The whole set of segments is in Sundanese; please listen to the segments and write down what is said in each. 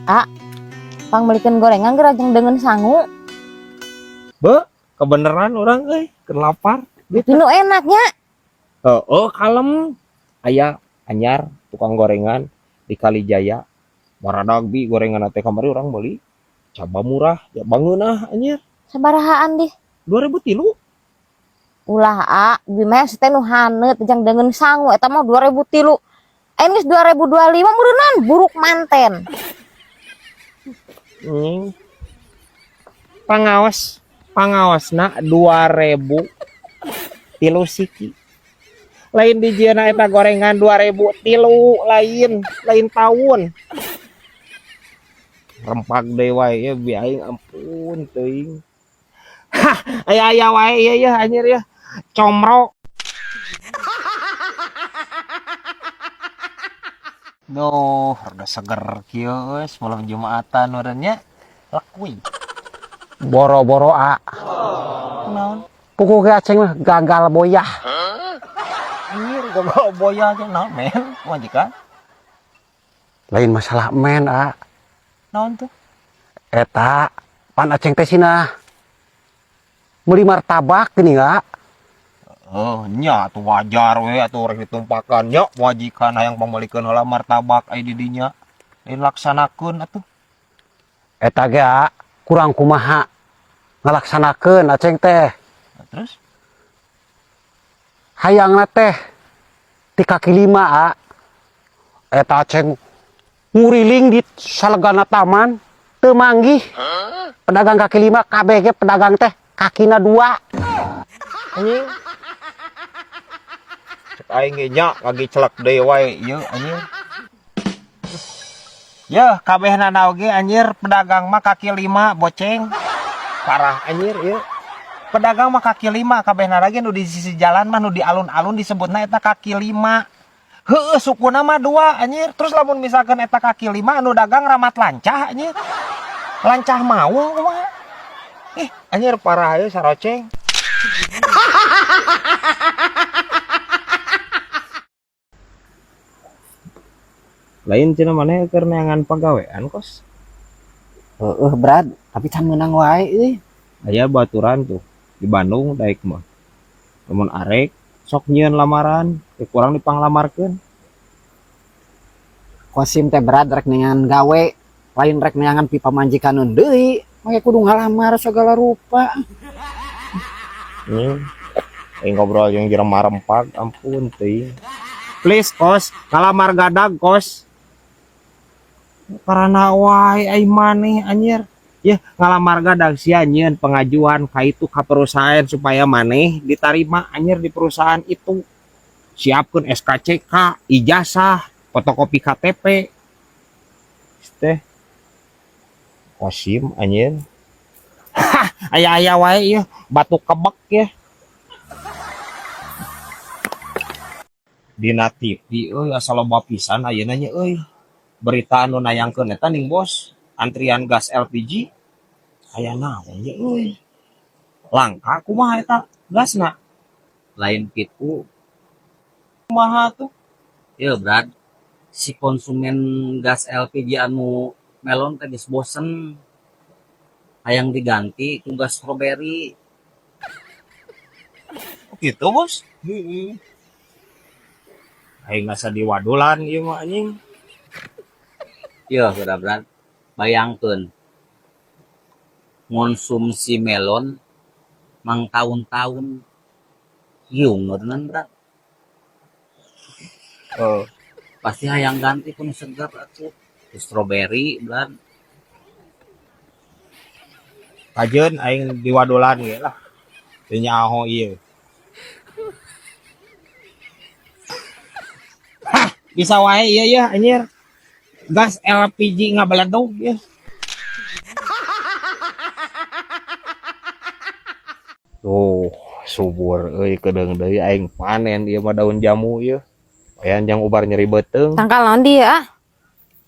Ah, pangmeulikeun gorengan geura jeung deungeun sangu. Be, kebeneran urang euy, keur lapar. Tapi nu enaknya. Oh, oh, kalem. Aya anyar tukang gorengan di Kalijaya. Maradag bi gorengan teh kamari urang meuli. Coba murah, ya bangeunah anjir. Sabarahaan dih? 2003. Ulah a, bi mah teh nu haneut jeung deungeun sangu eta mah 2003. Ayeuna geus 2025 meureunnan buruk manten. Nying. Pangaos, pangaosna 2003 siki. Lain di jieuna eta gorengan 2003, lain, lain tahun. Rempag deui wae ya bi aing, ampun teuing. Hah, aya-aya wae ieu ya anjir ya. Comro. Duh, rada seger kieu geus malam Jumatan meureun nya. Lekui. Boro-boro a. Kunaon? Puguh ge aceng mah gagal boyah. Anjir, gagal boyah aja naon men, majikan. Lain masalah men a. Naon tuh? Eta pan aceng teh sina meuli martabak geuning a. Oh, nya atuh wajar we atuh rek ditumpakan nya majikan hayang pangmeulikeun heula martabak ai di dinya. Lain laksanakeun atuh. Eta ge a kurang kumaha ngalaksanakeun aceng teh. Nah, terus hayangna teh di kaki lima a. Eta aceng nguriling di salegana taman teu manggih. Pedagang kaki lima kabeh ge pedagang teh kakina dua. Anjing. Cek aing ge nya lagi celek deui wae ieu anjir. Yeuh, kabehna oge anjir pedagang mah kaki lima boceng. Parah anjir ieu. Pedagang mah kaki lima kabehna lagi nu di sisi jalan mah nu di alun-alun disebutna eta kaki lima. Heueuh, sukuna mah dua anjir. Terus lamun misalkan eta kaki lima anu dagang ramat lancah anjir. Lancah mau kumaha? Ih, anjir parah ieu saroceng. Lain cenah maneh keur neangan pagawean kos. Heeh, Brad, tapi can meunang wae euy. Aya baturan tuh di Bandung daek mah. Lamun arek sok nyieun lamaran, teu kurang dipanglamarkeun. Kosim teh Brad rek neangan gawe, lain rek neangan pi pamajikan deui, make kudu ngalamar segala rupa. Aing ngobrol jeung jelema rempag, ampun teuing. Please kos, ngalamar gadag kos. Karena wae ai maneh anjir. Ya ngalamar gadag sia nyieun pengajuan ka itu ka perusahaan supaya maneh diterima anjir di perusahaan itu. Siapkeun SKCK, ijazah, fotokopi KTP. Teh kosim anjir. Hah, aya-aya wae ieu, batuk kebek ya. Dina TV euy asa loba pisan ayeuna nya euy. Berita anu nayangkeun eta ning bos, antrian gas LPG aya naon nya euy. Langka kumaha eta gasna? Lain kitu. Kumaha tuh? Ieu Brad, si konsumen gas LPG anu melon teh geus bosen. Hayang diganti ku gas strawberry. Oh, gitu bos? Heeh. Aing asa diwadulan ieu mah anjing. Ieu Brad, Brad. Bayangkeun ngonsumsi melon mang tahun-tahun hiung meureunnan Brad. Oh. Pasti hayang ganti ku nu seger atuh. Ku strawberry Brad. Kajeun aing diwadulan ge lah. Teu nyaho ieu. Hah, bisa wae ieu ya anjir. Gas LPG ngabeledug ya. Tuh, subur euy kedeung deui aing panen ieu mah daun jamu ieu. Aya jang ubar nyeri beuteung. Tangkal naon dia ah?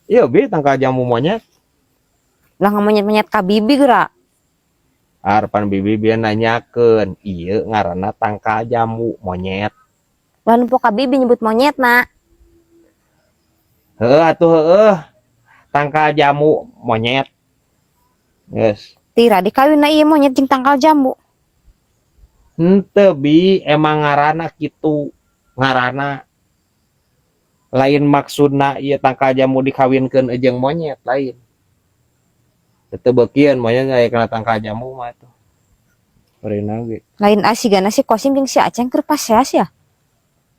Ieu bi tangkal jamu monyet. Lah ngamonyet-monyet ka bibi geura. Harapan bibi bieu nanyakeun, ieu ngaranna tangkal jamu monyet. Lah nempo ka bibi nyebut monyet na. Heueuh atuh heueuh. Tangkal jambu monyet. Geus. Tira dikawin na ieu monyet jeung tangkal jambu. Henteu bi, emang ngaranna kitu. Ngaranna lain maksudna ieu tangkal jambu dikawinkeun jeung monyet lain. Teu beukieun monyet aya kana tangkal jambu mah tuh. Beureuna ge. Lain asigana si Kosim jeung si Aceng keur paseas ya.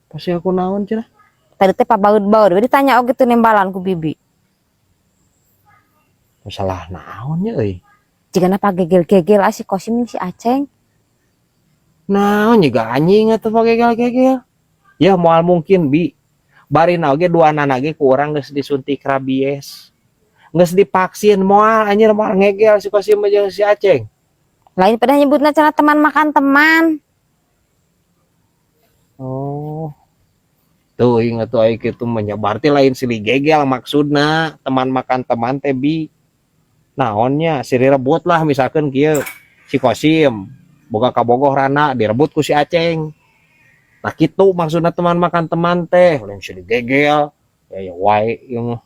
Pasti aku naon cenah? Tadi teh pabaud-baud we ditanya oge teu nembalan ku bibi. Masalah naon nya euy? Jigana pagegel-gegel ah si Kosim jeung si Aceng. Naon juga anjing atuh pagegel-gegel. Ya moal mungkin bi. Barina oge duanana ge ku urang geus disuntik rabies. Geus divaksin moal anjir moal ngegel si Kosim jeung si Aceng. Lain pada nyebutna cenah teman makan teman. Oh. Tuh ingat tuh aya kitu mah nya berarti lain silih gegel maksudna teman makan teman teh bi. Naonnya silih rebut lah misalkan kieu si Kosim boga kabogoh rana direbut ku si Aceng. Nah kitu maksudna teman makan teman teh lain silih gegel ya ya wae ieu mah.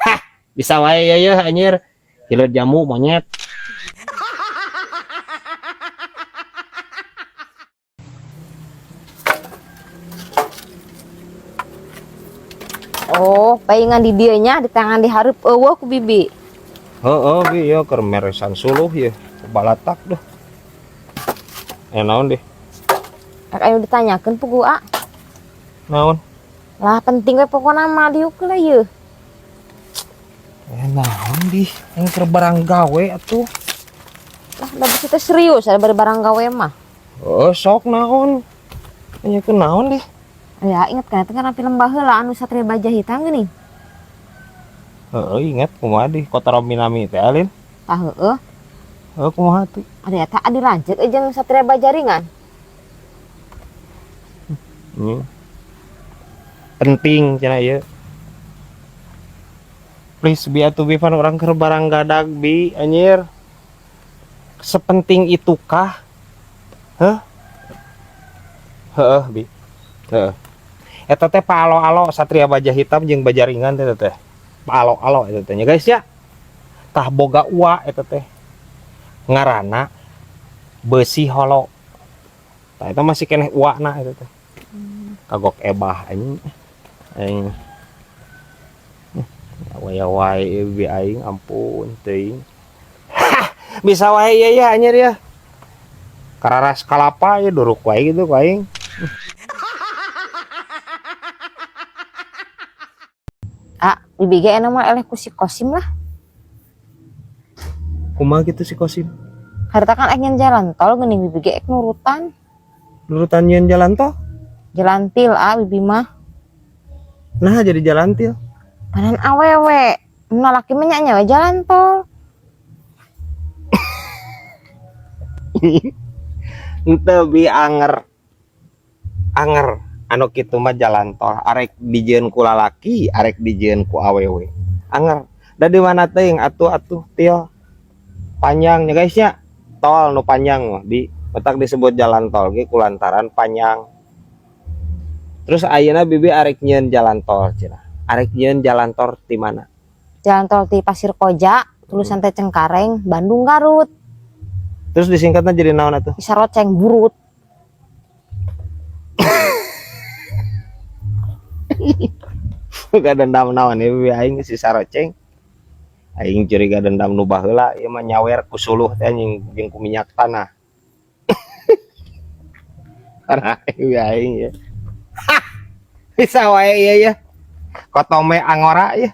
Hah, bisa wae ya ya anjir. Hileud jamu monyet. Oh, paingan di dieu nya di tangan di hareup eueuh ku bibi. Heeh, bi ieu keur meresan suluh ieu. Balatak deh. Naon deh? Rek aya ditanyakeun pugu a. Naon? Lah penting we pokona mah diuk lah ieu. Naon dih? Yang keur barang gawe atuh. Lah, da bisi teh serius ada bari barang gawe mah. Heeh, sok naon? Nanyakeun naon dih? Ya, inget kan itu kan film baheula anu Satria Baja Hitam geuning. Heeh, inget kumaha dih Kotaro Minami teh alin. Tah heueuh. Heeh, kumaha tuh? Ada eta adi lanceuk jeung Satria Baja Ringan. Penting cenah ieu. Please bi atuh bi pan urang keur barang gadag bi anjir. Sepenting itukah? Heh? Heeh bi. Heeh. Eta teh paalo-alo Satria Baja Hitam jeung Baja Ringan teh teh. Paalo-alo eta teh nya guys ya. Tah boga ua eta teh. Ngaranna besi holo. Tah eta masih keneh uana eta teh. Kagok ebah anjing. Aing. Waya wae bi aing ampun teuing. Bisa wae ieu ya anjir ya. Kararas kalapa ya duruk wae gitu ku aing. Ah, bibi ge enak mah eleh ku si Kosim lah. Kumaha gitu si Kosim? Harita kan ek nyen jalan tol geuning bibi ge ek nurutan. Nurutan nyen jalan tol? Jalan til ah bibi mah. Nah jadi jalan til. Panan awewe, nu laki mah nya we jalan tol. Henteu bi anger. Anger anu kitu mah jalan tol arek dijieun ku lalaki, arek dijieun ku awewe. Anger. Da di mana teuing atuh-atuh til panjang nya guys nya. Tol nu panjang mah bi petak disebut jalan tol ge kulantaran panjang. Terus ayeuna bibi arek nyieun jalan tol cenah. Arek nyieun jalan tol ti mana? Jalan tol ti Pasir Koja, tulusan teh Cengkareng, Bandung Garut. Terus disingkatnya jadi naon atuh? Bisa roceng burut. Gak dendam naon ya bibi aing si saroceng. Aing curiga dendam nu baheula ieu mah nyawer ku suluh teh anjing jeung ku minyak tanah. Parah bibi aing ya. Bisa wae ieu ya. Kotome angora ya.